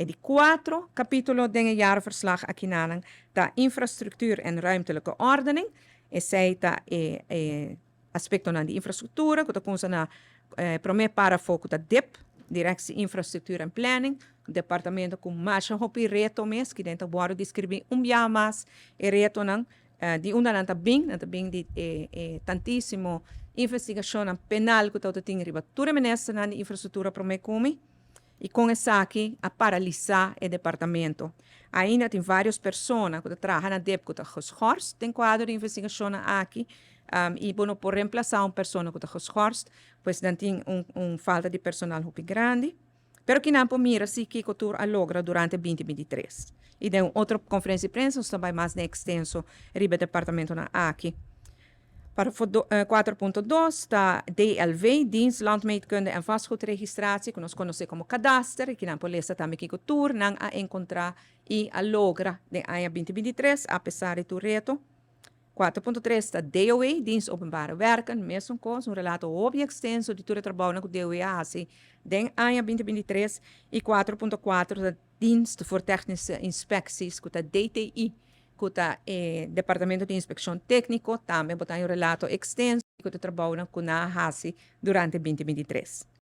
E di 4 capítulo den e jaarverslag akinan ta infrastructuur en ruimtelijke ordening. Esey ta e aspectonan di infrastructura, cu ta cuminsa na prome parafo, cu ta DIP, Directie Infrastructuur en Planning, departamento cu mas hopi reto mes, cu ta wordo describi un biaha mas e retonan, di unda nan ta bin di tantisimo investigacion penal cu ta tin riba tur ministernan di infrastructura prome cu mi, y cu esaki a paralisa e departamento. Ainda tin varios persona cu ta traha na DIP cu ta geschorst den cuadro di investigacion aki, y bueno, por reemplasa un persona cu ta geschorst, pues dan tin un falta di personal hopi grandi. Pero cu nan por mira si kico tur a logra durante 2023. Y den otro conferencia di prensa nos tambe mas extenso riba departamentonan aki. Para 4.2 ta DLV, Dienst Landmeetkunde en Vastgoedregistratie, cu nos conoce como kadaster, cu nan por lesa tambe kico tur nan a encontra y a logra den aña 2023, apesar di tur reto. 4.3 ta DOW, Dienst Openbare Werken, mesun cos, un relato hopi extenso di tur e trabou cu DOW a haci den aña 2023. Y 4.4 ta Dienst voor Technische Inspecties, cu ta DTI, cu ta Departamento di Inspeccion Tecnico, tambe bo ta un relato extenso di e trabou cu nan a haci durante 2023.